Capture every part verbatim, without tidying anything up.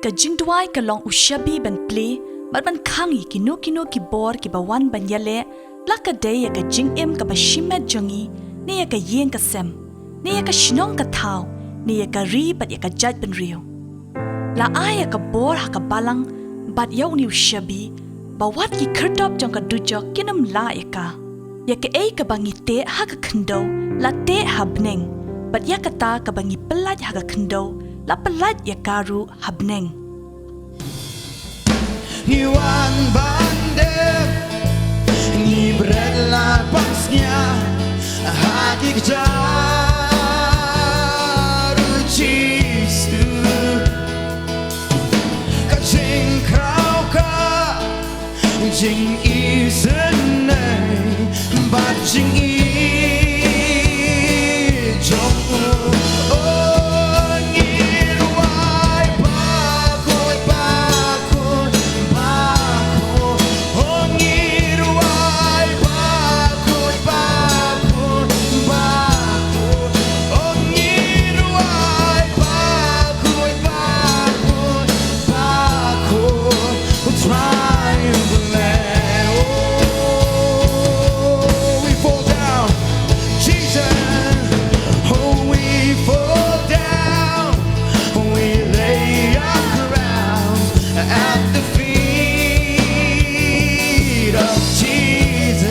Ka jingduwai ka long u shabi ban plie bad ban khang ïa kino kino ki bor kiba wan ban ïaleh, la ka dei ïa ka jingim kaba shimet jong ngi, ne ïa ka ïing ka sem, ne ïa ka shnong ka thaw, ne ïa ka ri bad ïa ka jaitbynriew. La ai ïa ka bor ha ka balang bad ïa une u shabi, ba wat ki khyrdop jong ka dujok kin ym lah ïa ka. Ïa kaei kaba ngi teh ha ka khyndew, la teh ha bneng, bad ïa kata kaba ngi pyllait ha ka khyndew, la pyllait ïa ka ruh ha bneng. Ngi wan ban dep, ngi bret la pang snia ha ki kjat u Jisu. Ka jingkraw ka jingisynei bad jingïeit jong u. O ngi rwai bakut, bakut, bakut. O ngi rwai bakut, bakut, bakut. O ngi rwai bakut, bakut, bakut. We'll try and play. Oh, we fall down. Jesus, oh, we fall down. We lay our crowns at the feet of Jesus.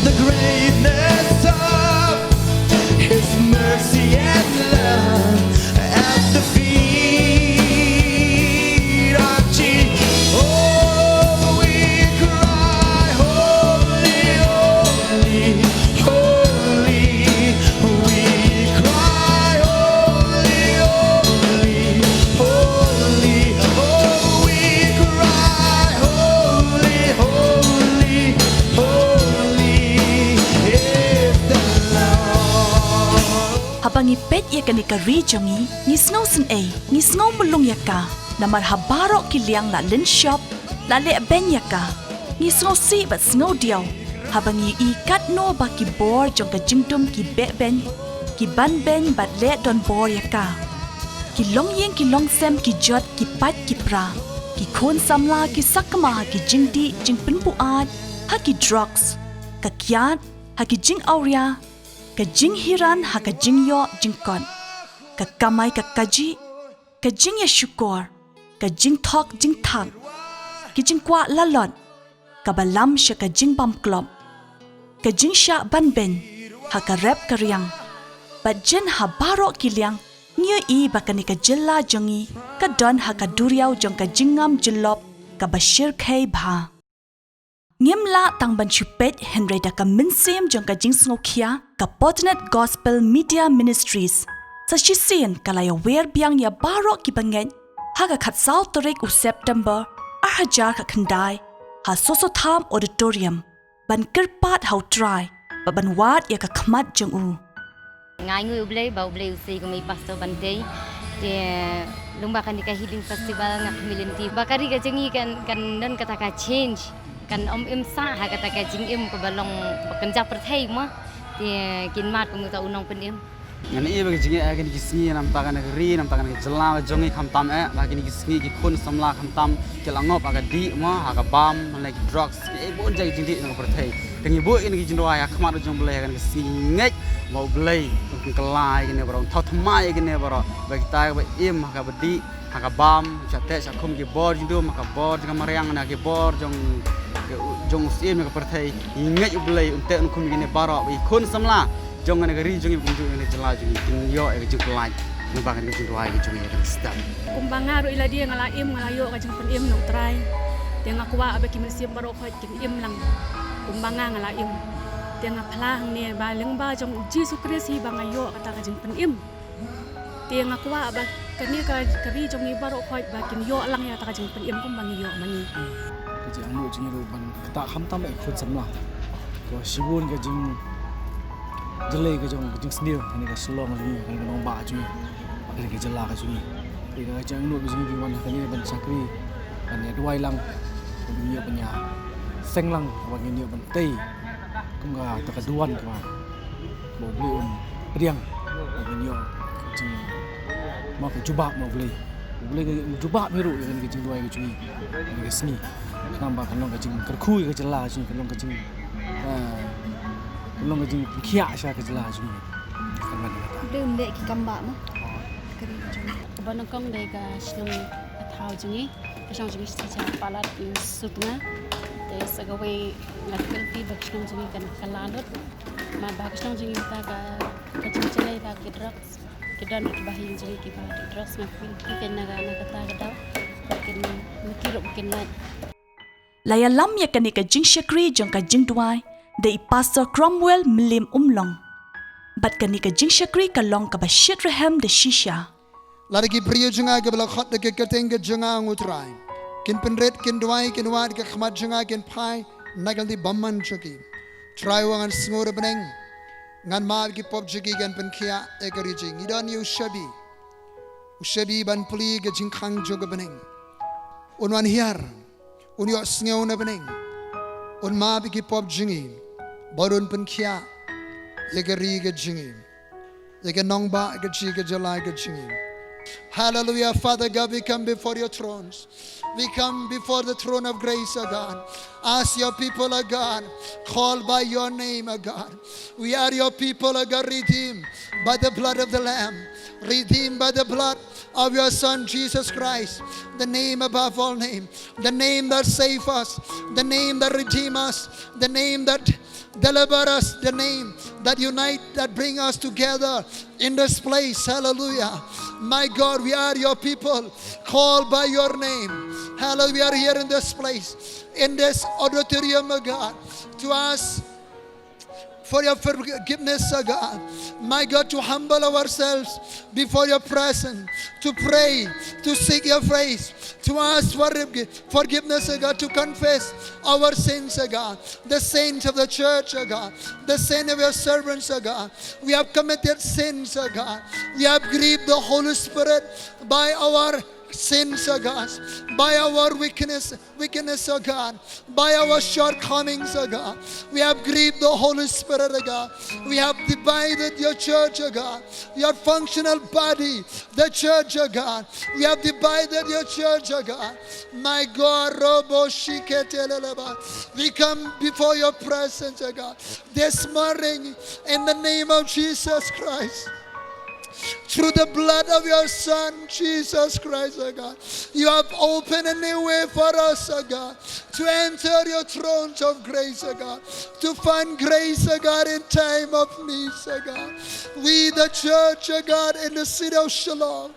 The greatness of His mercy and love at the feet of Jesus. Oh, we cry, holy, holy, holy. We cry, holy, holy, holy. Oh, we cry, holy, holy, holy is the Lord. Haba ngi peit ïa kane ka ri jong ngi, ngi sngew sngewsynei, ngi sngew mulung ïa ka. Namar ha baroh ki liang la lynshop, la lehbeiñ ïa ka. Ngi sngewsih bad sngewdiaw haba ngi ïohi katno ba ki bor jong ka jingdum ki behbeiñ, ki banbeiñ bad leh donbor ïa ka. Ki longïing ki longsem ki jot, ki pait ki pra. Ki khun samla ki sakma ha ki jingdih jingpynbuaid, ha ki drugs, ka kiad, ha ki jingawria, ka jinghiran ha ka jingïoh jingkot, ka kamai ka kajih, ka jingïashukor, ka jingthok jingthak, ki jingkwah lalot, kaba lam sha ka jingbam klop, ka jingshah banbeiñ ha ka rep ka riang. Bad jin ha baroh ki liang ngi ïohi ba kane ka jylla jong ngi ka don ha ka duriaw jong ka jingngam jyllop kaba shyrkhei bha. Ngim lah tang ban shu peit, hynrei da ka mynsiem jong ka jingsngewkhia, ka Potnet Gospel Media Ministries sa shisien ka la ïawer biang ïa baroh kiba ngeit ha ka khatsaw tarik u September arhajar khatkhyndai ha Soso Tham Auditorium, ban kyrpad ha U Trai bad ban wad ïa ka khmat jong u. Nga ainguh ïa U Blei ba U Blei u sei kum i Pastor Bantei. Te lyngba kane ka Healing Festival nga khmih lynti ba ka ri ka jong ngi kan, kan don kata ka change, kan ym im sah ha kata ka jingim kaba long ba kynja pyrthei mo. Te kin mad kum uta u nongpynim. Ngan ïa ba ka jingeh ha kine ki sngi, namar kata kane ka ri, namar kata kane ka jylla ka jong ngi khamtam eh, ba kine ki sngi ki khun samla khamtam ki la ngop ha ka dih mo, ha ka bam, ha ki drugs. Ki ei bun jait ki jingdih na ka pyrthei. Te ngi buh ïa kine ki jingduwai ha khmat jong U Blei ha kane ka sngi, ngeit ba U Blei un kylla ïa kine baroh, un thaw thymmai ïa kine baroh. Ba kita kiba im ha kaba dih, ha ka bam, shah teh shah khum, ki bor jingdum, ha ka bor jong ka mariang, na ki bor jong, jong u syiem na ka pyrthei. Ngi ngeit U Blei un teh un khum ïa kine baroh, ba ki khun samla jong kane ka ri jong ngi, kumjuh kane ka jylla jong ngi, kin ïoh ïa ka jingpyllait lyngba kane ka jingduwai ka jong ngi ha kane ka step. Kumba nga ruh ïa lade nga la im, nga la ïoh ka jingpynim na U Trai. Te nga kwah ba ki mynsiem baroh khoit kin im lang kumba nga, nga la im. Te nga phla hangne ba lyngba jong U Jisu Khrist hi ba nga ïoh kata ka jingpynim. Te nga kwah ba kane ka, ka ri jong ngi baroh khoit ba kin ïoh lang ïa kata ka jingpynim kumba ngi ïoh ma ngi. Ka jingangnud jong ngi ruh ban ktah khamtam ïa ki khun samla. Ko shibun ka jingjyllei ka jong, ka jingsniew, kane ka Shillong jong ngi, kane ka nongbah jong ngi, kane ka jylla ka jong ngi. Te ka jingangnud ka jong ngi ban wan kane ban shakri, ban ïa duwai lang, ban ïa, ban ïa seng lang, ban ïa ban tei kum kata ka duwan kaba, ba U Blei un pdiang, ban ïa jing Ma ka jubab ma U Blei. U Blei ka jubab hi ruh ïa kane ka jingduwai ka jong ngi. Kane ka sngi. Khnang ba kan long ka jingkyrkhu ïa ka jylla ka jong ngi, kan long ka jing, ah, kan long ka jingpynkhiah sha ka jylla ka jong ngi. Kan long kata. U Blei un leh ki kam ba mo. Ka ri ka jong ngi. Kaba nyngkong dei ka shnong ka thaw jong ngi. Ka shnong jong ngi shisha palat, mm, sut nga. Te sa kawei nga tip ba ka shnong jong ngi kan kylla lut. Namar ba ka shnong jong ngi mynta ka, ka jingjalei ba ki drugs. Ki don kiba ha ïing jong ngi kiba ha drugs, nga feel ki ken na ka, na kata ka daw. Kin, kin ruh kin lait. La ïalam ïa kane ka jingshakri jong ka jingduwai da i Pastor Cromwell Mylliem Umlong. Bad kane ka jingshakri ka long kaba shitrhem da shisha. Lada ki briew jong nga kiba la khot da ka kyrteng ka jong nga, ong U Trai, kin pynrit, kin duwai, kin wad, ka khmat jong nga kin phai na ka lynti bymman jong ki. Trai u ong, ngan sngew da bneng, ngan map ïa ki pop jong ki, ngan pynkhiah ïa ka ri jong ngi. Ngi don ïa u Shabi. U Shabi ban plie ïa ka jingkhang jong ka bneng. Un wan hiar, un ïohsngew na bneng, un map ïa ki pop jong ngi, bad un pynkhiah ïa ka ri ka jong ngi, ïa ka nongbah ka jong ngi, ka jylla ka jong ngi. Hallelujah. Father God, we come before your thrones. We come before the throne of grace, O God, as your people, O God, called by your name, O God. We are your people, O God, redeemed by the blood of the Lamb, redeemed by the blood of your Son, Jesus Christ, the name above all name, the name that save us, the name that redeem us, the name that deliver us, the name that unite, that bring us together in this place. Hallelujah. My God, we are your people, called by your name. Hallelujah. We are here in this place, in this auditorium, O God, to ask for your forgiveness, O God. My God, to humble ourselves before your presence, to pray, to seek your face, to ask for forgiveness, O God, to confess our sins, O God, the sins of the church, O God, the sin of your servants, O God. We have committed sins, O God. We have grieved the Holy Spirit by our sins, O God, by our weakness, weakness, O God, by our shortcomings, O God. We have grieved the Holy Spirit, O God. We have divided your church, O God, your functional body, the church, O God. We have divided your church, O God. My God, Robo Shiketeleleba. We come before your presence, O God, this morning in the name of Jesus Christ. Through the blood of your Son, Jesus Christ, O God, you have opened a new way for us, O God, to enter your thrones of grace, O God, to find grace, O God, in time of needs, O God. We, the church, O God, in the city of Shillong,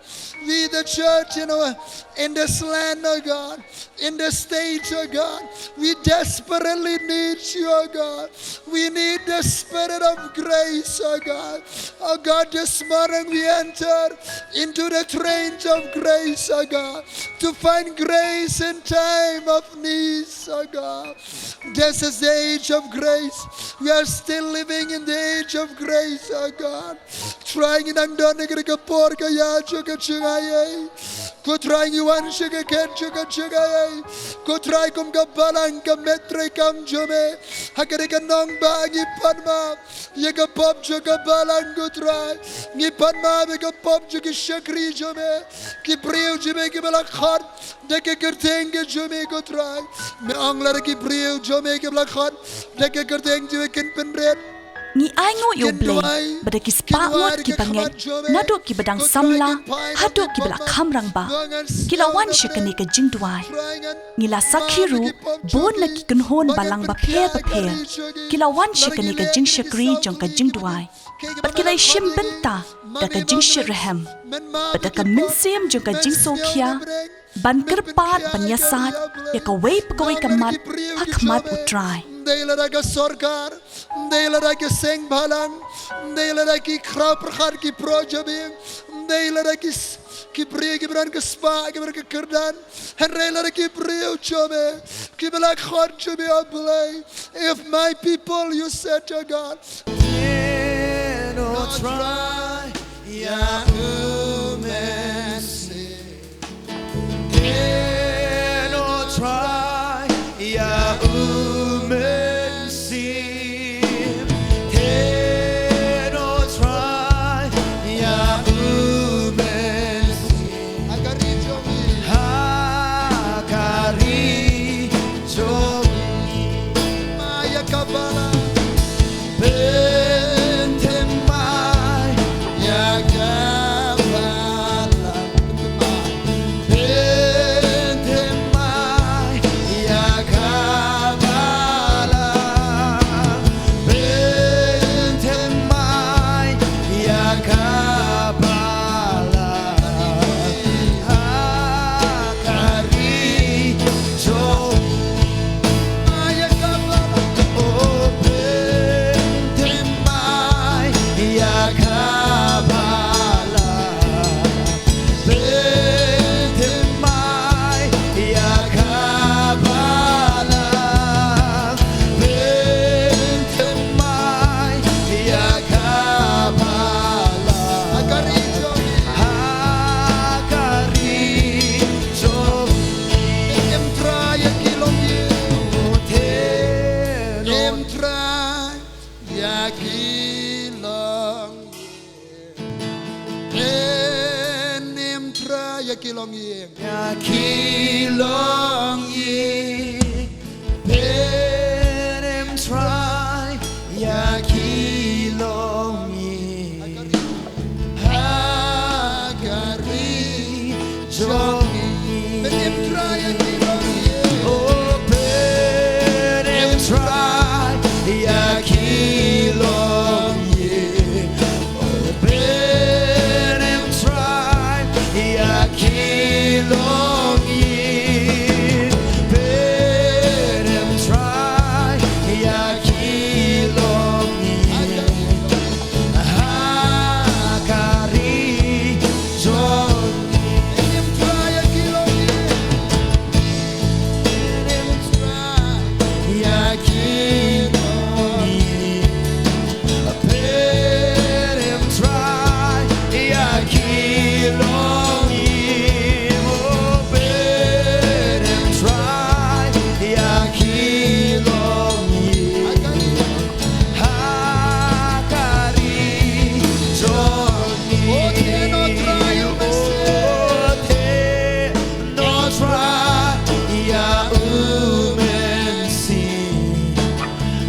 we, the church, you know, in this land, O God, in the state, O God, we desperately need you, O God. We need the spirit of grace, O God. O God, this morning we enter into the thrones of grace, O God, to find grace in time of needs, O God. This is the age of grace. We are still living in the age of grace, O God. Trai, ngi nang don ha kane ka por ka ïa jong ka jingaiei. Ko Trai, ngi wan sha ka khet jong ka jingaiei. Ko Trai, kum ka balang ka met treikam jong me ha kane ka nongbah, ngi pan map ïa ka pop jong ka balang, ko Trai. Ngi pan map ïa ka pop jong ki shakri jong me, ki briew jong me kiba la khot da ka kyrteng ka jong me, ko Trai. Me ong lada ki briew jong me kiba la khot da ka kyrteng jong me kin pynrit, ngi ainguh ïa U Blei ba da ki spah ngut kiba ngeit, naduh kiba dang samla haduh kiba la kham rangbah, ki la wan sha kane ka jingduwai. Ngi la sakhi ruh, bun na ki kynhun balang bapher bapher ki la wan sha kane ka jingshakri jong ka jingduwai. Bad ki la ïashim bynta da ka jingshitrhem bad da ka mynsiem jong ka jingsngewkhia, ban kyrpad, ban ïasaid ïa kawei pa kawei ka mat ha khmat U Trai. Ym dei lada ka sorkar, ym dei lada ki seng bhalang, ym dei lada ki khraw pyrkhat, ki pro jabieng, ym dei lada ki s-, ki briew kiba don ka spah, kiba don ka kyrdan. Hynrei lada ki briew jong me, kiba la khot jong me, O Blei. If my people, you said, O God. Ktien, O Trai, ïa u Mynsiem. Ktien, O Trai, ïa u Mynsiem. Ktien, O Trai, ïa u Mynsiem. Phin im Trai ïa ki longïing. Ïa ki longïing. Phin im Trai ïa ki longïing. Ha ka ri jong ngi. Phin im Trai ïa ki longïing. Oh, phin im Trai ïa ki longïing. Oh, phin im Trai ïa ki longïing. Phin im Trai ïa ki longïing. Ha ka ri jong ngi. Phin im Trai ïa ki longïing. Phin im Trai ïa ki longïing. Phin im Trai ïa ki longïing. Oh, phin im Trai ïa ki longïing. Ha ka ri jong ngi. Oh, theh noh Trai, oh, theh noh Trai ïa u Mynsiem.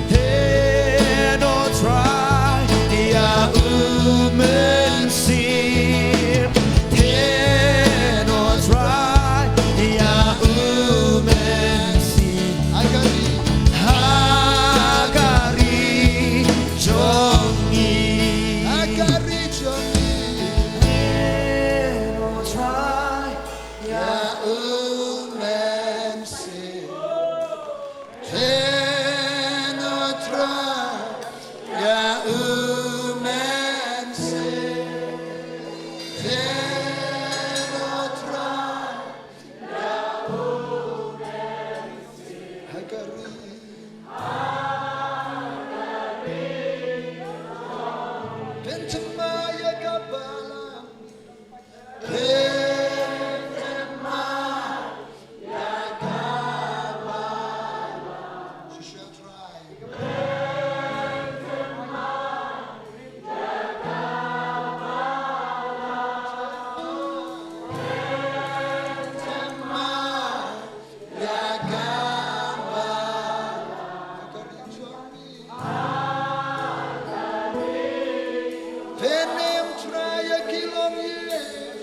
Theh noh Trai ïa u Mynsiem. Theh noh Trai ïa u Mynsiem. Ha ka ri. Ha ka ri jong ngi. Ha ka ri jong ngi. Theh noh Trai ïa u Mynsiem. Theh noh Trai ïa u Mynsiem. Theh noh Trai ïa u Mynsiem. Ha ka ri. Phin thymmai ïa ka balang. Phin im Trai ïa ki longïing.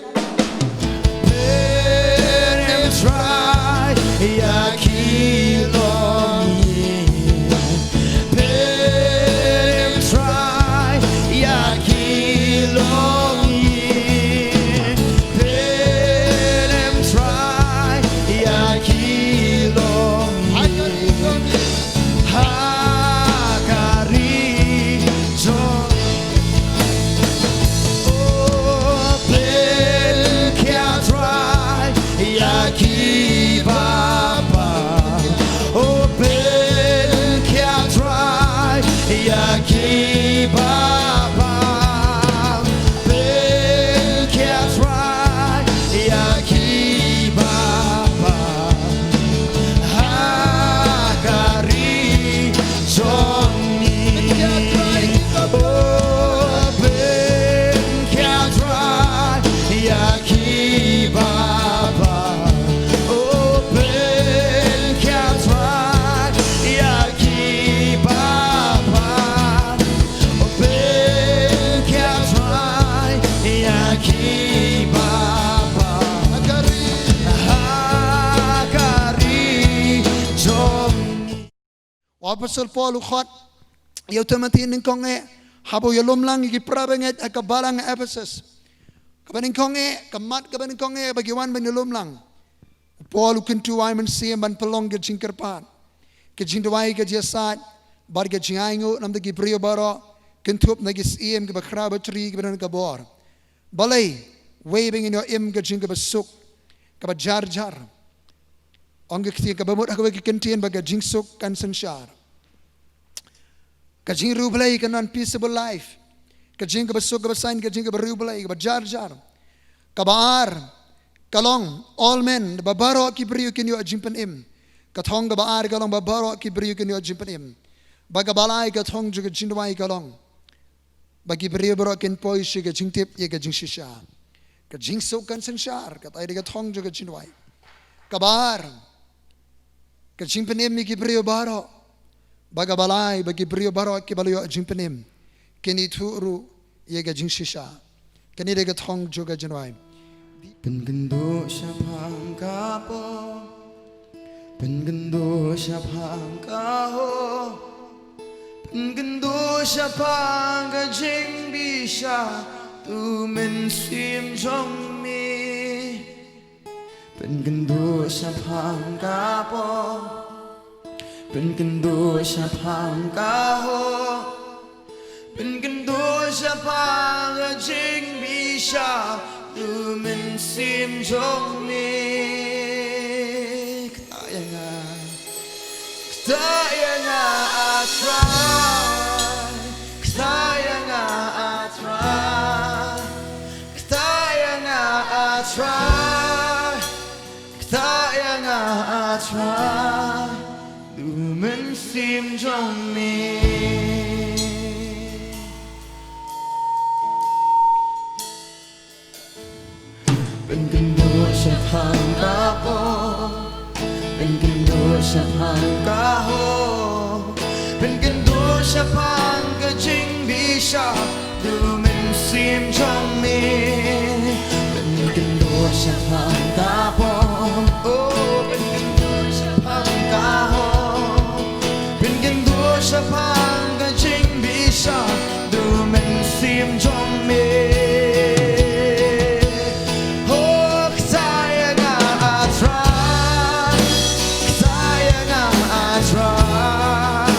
Phin im Trai ïa ki longïing. Phin im Trai ïa ki longïing. Phin im Trai ïa ki longïing. Ha ka ri jong. Oh, pynkhia Trai ïa ki bapang. Oh, pynkhia Trai ïa ki bapang. Pynkhia Trai ïa ki bapang. Ha ka ri jong ngi. Oh, pynkhia Trai ïa ki bapang. Oh, pynkhia Trai ïa ki bapang. Oh, pynkhia Trai ïa ki bapang. Ha ka ri. Ha ka ri jong ngi. U Apostol Paul u khot ïa u Timothy nyngkong eh, haba u ïalum lang ïa ki para bangeit ha ka balang Ephesus. Kaba nyngkong eh, ka mat kaba nyngkong eh ba ki wan ban ïalum lang. U Paul u kyntu ai mynsiem ban pynlong ka jingkyrpad, ka jingduwai, ka jingïasaid bad ka jingainguh na bynta ki briew baroh, kynthup na ki syiem kiba khraw batri kiba don ka bor. Balei? Wei ba ngin ïoh im ka jingkaba suk kaba jar jar. Ong ka ktien kaba mut ha kawei ka kyntien ba ka jingsuk kan synshar. Ka jingriewblei kan wan, peaceable life. Ka jingkaba suk kaba saiñ, ka jingkaba riewblei kaba jar jar. Kaba ar ka long all men, ba baroh ki briew kin ïoh jingpynim. Ka thong kaba ar ka long ba baroh ki briew kin ïoh jingpynim. Bad kaba lai, ka thong jong ka jingduwai ka long ba ki briew baroh kin poi sha ka jingtip ïa ka jingshisha. Ka jingsuk kan synshar, kata ïa ka thong jong ka jingduwai. Kaba ar, ka jingpynim ïa ki briew baroh, ba kaba lai ba ki briew baroh kiba la ïoh jingpynim kin ithuh ruh ïa ka jingshisha. Kane dei ka thong jong ka jingduwai. Pynkynduh shaphang ka pop, pynkynduh shaphang ka hok, pynkynduh shaphang ka jingbishar, tu mynsiem jong me. Pynkynduh shaphang ka pop, pynkynduh shaphang ka hok, pynkynduh shaphang ka jingbishar, tu mynsiem jong me. Kata ïa nga, kata ïa nga, ah Trai. Kata ïa nga, ah Trai. Kata ïa nga, ah Trai. Kata ïa nga, ah Trai. Tu mynsiem jong me. Pynkynduh shaphang ka pop, pynkynduh shaphang ka hok, pynkynduh shaphang ka jingbishar, tu mynsiem jong me. Pynkynduh shaphang ka pop, oh, pynkynduh shaphang ka hok, pynkynduh shaphang ka jingbishar, tu mynsiem jong me. Oh, kata ïa nga, ah Trai. Kata ïa nga, ah Trai.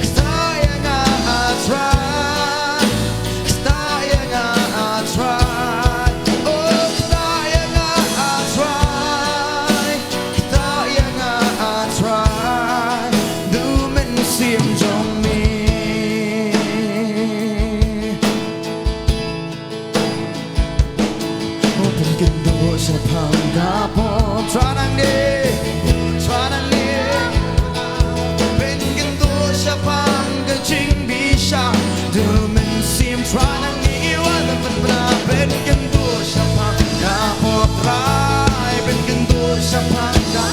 Kata ïa nga, ah Trai. Kata ïa nga, ah Trai. Oh, kata ïa nga, ah Trai. Kata ïa nga, ah Trai. Tu mynsiem jong me. Oh, pynkynduh shaphang ka pop. Trai nangne, Trai nangne. Pynkynduh shaphang ka jingbishar, tu mynsiem Trai nangne. Ïa wan pynpna, pynkynduh shaphang ka pop Trai. Pynkynduh shaphang ka,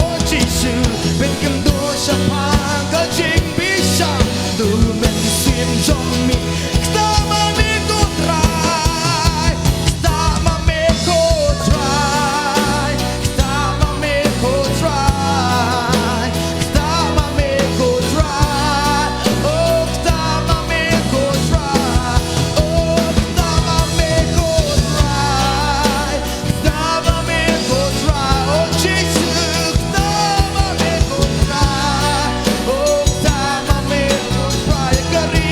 oh Jisu, pynkynduh shaphang ka jingbishar, tu mynsiem jong me. Kata ma me ko Trai. Kata ma me ko Trai. Kata ma me ko Trai. Kata ma me ko Trai. Oh, kata ma me ko Trai. Oh, kata ma me ko Trai. Kata ma me ko Trai, oh Jisu, kata ma me ko Trai, oh kata ma me ko Trai, ïa ka ri,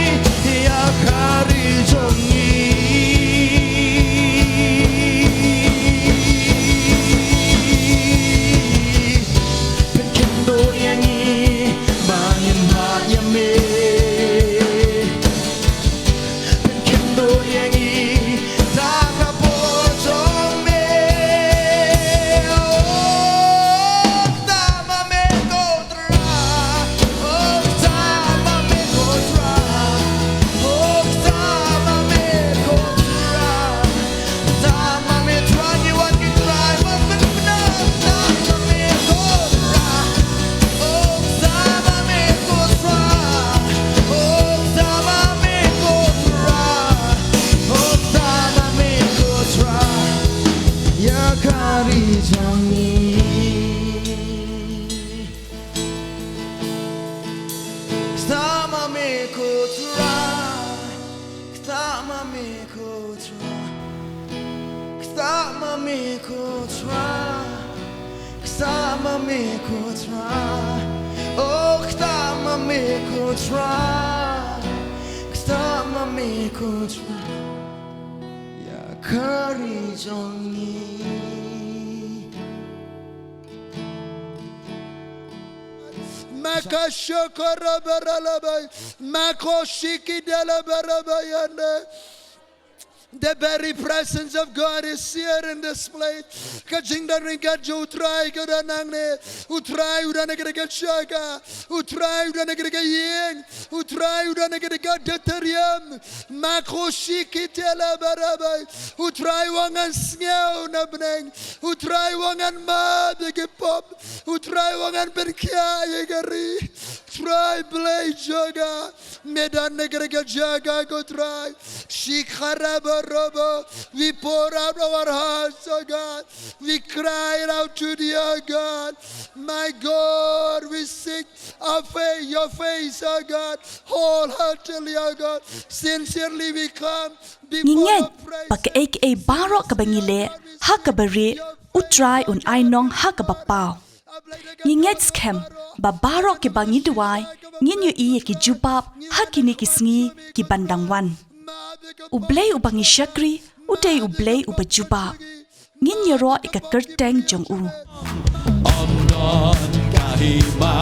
ïa ka ri jong ngi. Pynkynduh ïa ngi ba ngin mad ïa me. Pynkynduh ïa ngi da ka bor jong me. Oh, kata ma me ko Trai. Oh, kata ma me ko Trai. Oh, kata ma me ko Trai. Kata ma me Trai, ngi wan ngi Trai, ma pynbna, kata ma me ko Trai. Oh, kata ma me ko Trai. Oh, kata ma me ko Trai. Oh, kata ma me ko Trai. Ïa ka ri jong ngi. Kata ma me ko Trai. Kata ma me ko Trai. Kata ma me ko Trai. Kata ma me ko Trai. Oh, kata ma me ko Trai. Kata ma me ko Trai. Ïa ka ri jong ngi. Makashokora baralabai. Makoshiki dela barabayane. The very presence of God is here in this place. Ka jingdon ryngkat jong U Trai ka don hangne. U Trai u don ha kane ka jaka. U Trai u don ha kane ka ïing. U Trai u don ha kane ka auditorium. Makoshi kitela barabai. U Trai u ong ngan sngew na bneng. U Trai u ong ngan map ïa ki pop. U Trai u ong ngan pynkhiah ïa ka ri. Trai Blei jong nga. Me don ha kane ka jaka ko Trai. Shikara barobo. We pour out our hearts, oh God. We cry out to thee, oh God. My God, we seek our fa-, your face, oh God. Wholeheartedly, oh God. Sincerely we come. Ngi ngeit ba kaei kaei baroh kaba ngi leh ha kaba rieh, U Trai un ai nong ha kaba paw. Ngi ngeit skhem ba baroh kiba ngi duwai ngin ïohi ïa ki jubab ha kine ki sngi ki ban dang wan. U Blei uba ngi shakri u dei U Blei uba jubab. Ngin ïaroh ïa ka kyrteng jong u. Ym don ka hima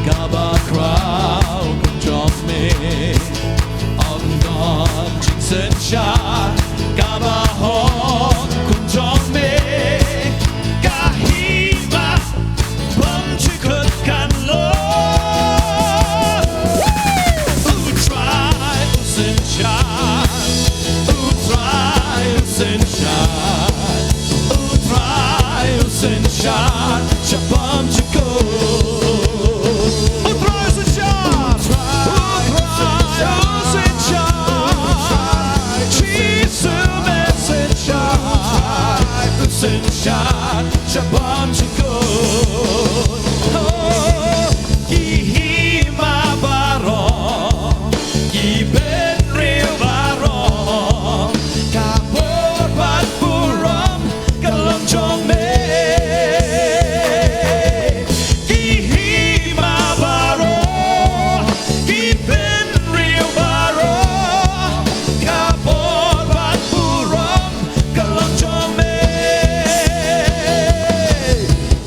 kaba khraw kum jong me. Ym don jingsynshar kaba hok kum jong me. Ka hima bym ju kut kan long. U Trai u synshar, U Trai u synshar, U Trai u synshar, sha bymjukut. U Trai u synshar, U Trai u synshar, Jisu me synshar, u synshar, sha bymjukut. Oh, ki hima baroh, ki bynriew baroh, ka bor bad burom ka long jong me. Ki hima baroh, ki bynriew baroh, ka bor bad burom ka long jong me.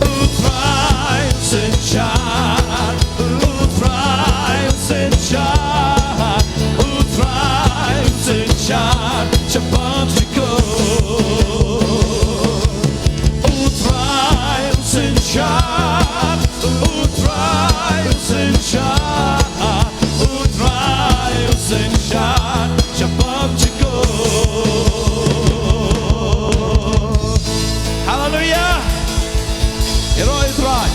U Trai u synshar, U Trai u synshar, U Trai u synshar, sha bymjukut. U Trai u synshar, U Trai u synshar, U Trai u synshar, sha bymjukut. Haleluya. Ïaroh ïa U Trai.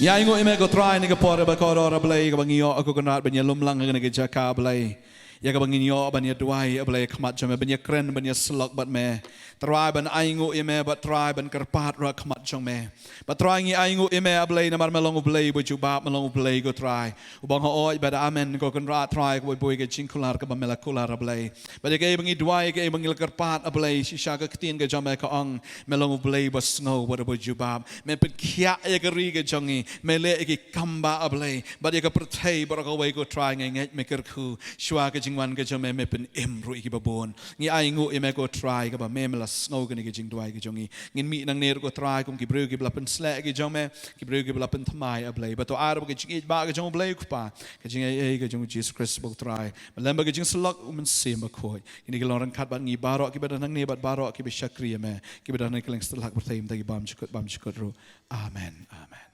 Ngi ainguh ïa me ko Trai ha kane ka por kaba kordor, A Blei, kaba ngi ïoh ko Kynrad ban ïalum lang ha kane ka jaka, A Blei. Ïa kaba ngin ïoh ban ïaduwai, A Blei, ha khmat jong me, ban ïakren, ban ïasyllok bad me. Trai, ban ainguh ïa me, bad Trai, ban kyrpad ruh ha khmat jong me. Bad Trai, ngi ainguh ïa me, A Blei, namar me long U Blei uba jubab, me long U Blei ko Trai uba ong haoid bad amen, ko Kynrad Trai, kaba buh ïa ka jingkular kaba me la kular, A Blei. Bad ïa kaei ba ngi duwai, ïa kaei ba ngi la kyrpad, A Blei, shisha ka ktien ka jong me ka ong, me long U Blei uba sngew bad uba jubab. Me pynkhiah ïa ka ri ka jong ngi, me leh ïa ki kam ba, A Blei, bad ïa ka pyrthei baroh kawei ko Trai, ngi ngeit me kyrkhu. Shuwa ka jingwan ka jong me, me pynim ruh ïa kiba bun. Ngi ainguh ïa me ko Trai, kaba me, me la sngew kane ka jingduwai ka jong ngi. Ngin mih nangne ruh ko Trai kum ki briew kiba la pynshlur ïa ki jong me, ki briew kiba la pynthymmai, A Blei. Bad to ai ruh ba ka jingïeit ba ka jong U Blei U Kpa, ka jingaiei ka jong U Jisu Khrist ba U Trai, lem bad ka jingsyllok U Mynsiem Bakhuid, kine ki long ryngkat bad ngi baroh kiba don hangne bad baroh kiba shakri ïa me, kiba don ha kylleng satlak pyrthei, mynta ki bymjukut bymjukut ruh. Amen. Amen.